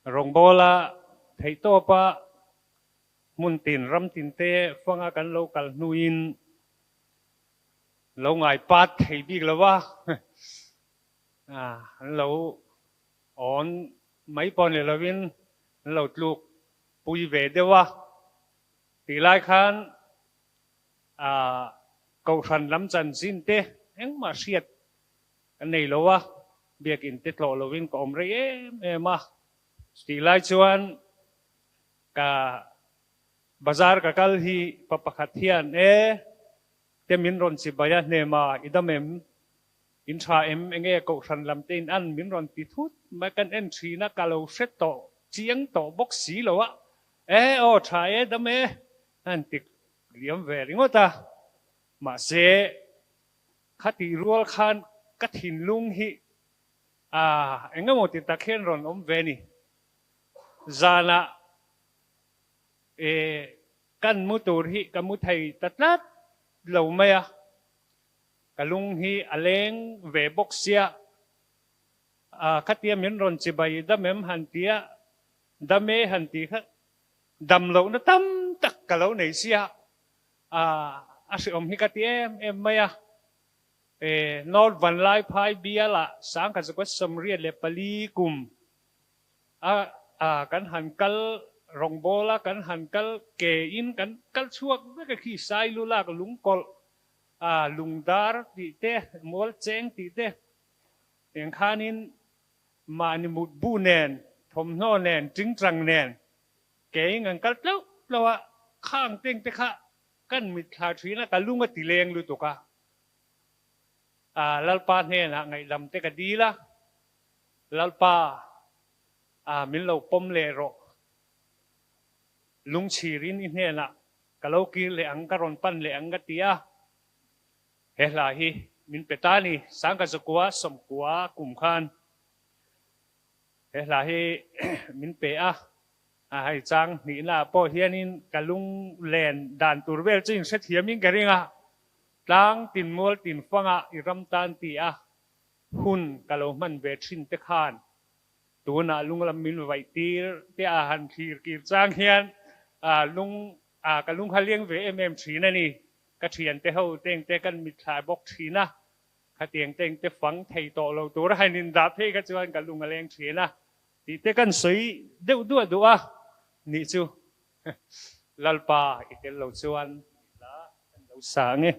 Rawngbawla theihtawpa hmun tin ram tin te fanga kan lo kal hnuin lo ngai pat thei bik lo a, an lo awn mai pawh ni lovin an lo tluk pui ve deuh a tih lai khan Kohhran lam chanchin te engmah hriat ka nei lo a, biakinn te tlawh lovin ka awm rei em em a. Chutih lai chuan ka bazar ka kal hi pa pakhat hian e te min rawn chibai a, Hnema i dam em? In tha em? Enge kohhran lam te in an min rawn ti thut mai, kan en thin a, ka lo hre tawh chiang tawh bawk si lo a, e aw tha e dam e an ti liam ve ringawt a, mahse Khatih rual khan ka thinlung hi ah eng emaw ti tak hian rawn awm ve ni. Zanah eh kan mu tur hi ka mu thei ta tlat lo mai a, ka lung hi a leng ve bawk sia. Ah khatia min rawn chibai dam em han tia, dam e han ti kha dam lohna tam tak ka lo nei sia. A hreawm hi ka ti em em mai a. North Vanlaiphai bialah Sangkhazakuat 84 kum a kan han kal rawngbawl a, kan han kal ke in kan kal chhuak vek a khi Sailulak lungkawlh lungdar tih te, mualcheng tih te eng khanin mahni mutbu nen, thawmhnaw nen, tingtang nen Kei ngan kal tlauh tlauh a, khang teng te kha kan mitthla thin a, ka lung a ti leng lutuk a. A Lalpa hnenah ngaihdam te ka dil a, Lalpa, a min lo pawm leh rawh. Lungchhirin i hnenah ka lo kir leh ang, ka rawn pan leh ang ka ti a. He hla hi min pe ta ni, Sangkazakua 90 kum khan. He hla hi min pe a, hei chang hnihna ah pawh hianin ka lunglen dan tur vel chu in hrethiamin ka ring a, tlang tin mual tin fanga i ram tan ti a hun ka lo hman ve thin te khan tunah lunglam min vaih tir te a han thlir kir chang hian lung ka lung kha liang ve em em thin a ni. Ka thiante ho tengte kan mitthla bawk thin a, Khatiang te engte fang thei tawh lo tur a han indah phei kha chuan ka lung a leng thin a tih te kan sawi deuh duah duah a nih chu. Lalpa i tel lo chuan i hla kan lo sa ang e.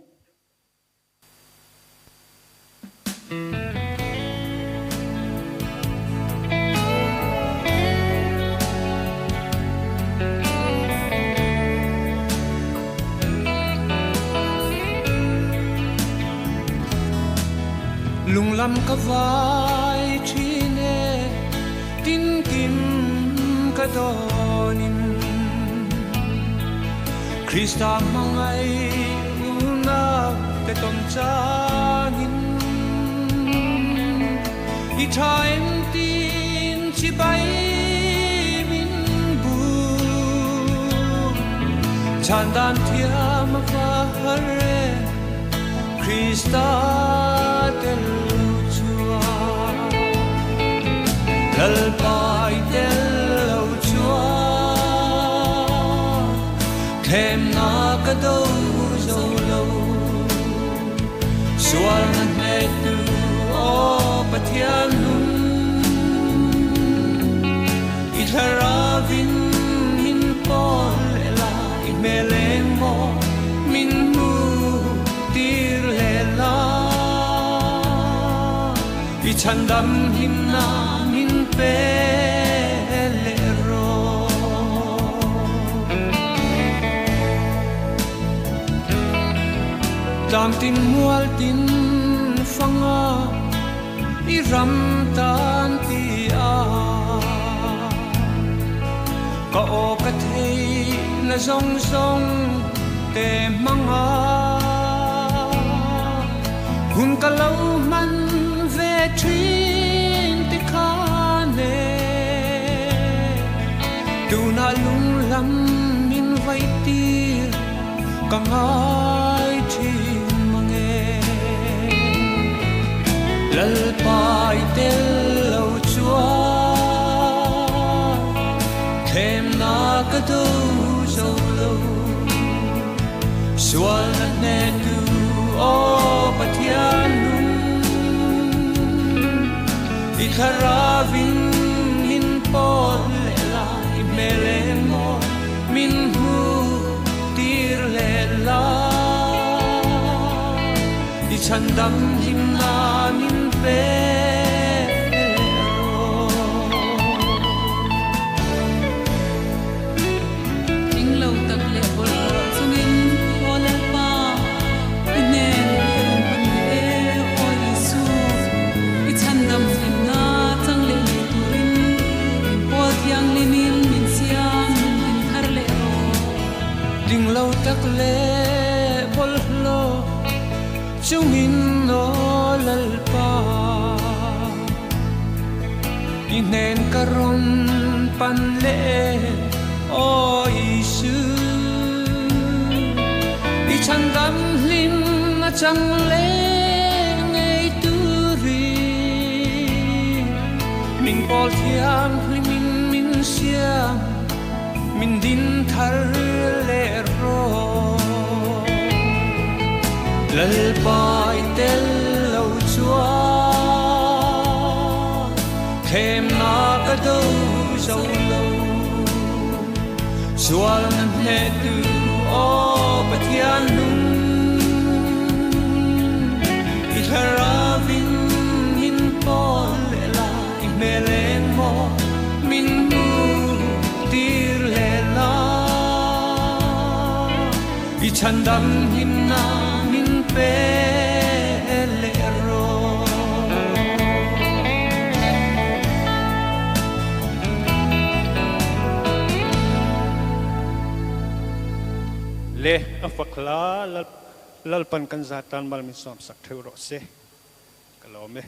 Lunglam ka vai thin e, tinkim ka dawnin Krista hmangaih unau te tawn changin I tha em tin chibai min bu Chhan dan thiam a va har e Krista tel lo chuan Lalpa i tel lo chuan Thlemna ka do zo lo Sualna hnehtu aw Pathian nung I thlaravin min pawl leh la I hmel engmaw min hmu tir leh la I chhandam hlimna min pe leh rawh. Tlang tin mual tin fanga i ram tan ti a ka aw ka thei na zawng zawng te hmanga hun ka lo hman ve thin ti khan e tunah lunglam min vaih tir ka ngai thin mang e. Lalpa i tel lo chuan. ka do zo lo. Sualna hnehtu aw Pathian nung. I thlaravin min pawl leh la, i hmel engmaw min hmuh tir leh la. I chhandam hlimna min pe leh rawh. Tling lo tak leh bawlhhlawh chungin, Aw Lalpa, i hnen ka rawn pan leh e, Aw Isu, i chhandam hlimna chang leh ngei turin min pawl thianghlimin min siam, min din thar leh rawh. Tling lo tak leh bawlhhlawh chungin, Aw Lalpa, i hnen ka rawn pan leh e, Aw Isu, i chhandam hlim a chang leh ngei turin min pawl thianghlimin min siam, min din thar leh rawh. Lalpa i tel lo chuan thlemna ka do zo lo. Sualna hnehtu aw Pathian nung, i thlaravin min pawl leh la, i hmel engmaw min hmuh tir leh la. I chhandam hlimna min pe leh rawh. Le a fak hla Lalpan kan zatan mal min sawmsak theuh rawh se. Ka lawm e.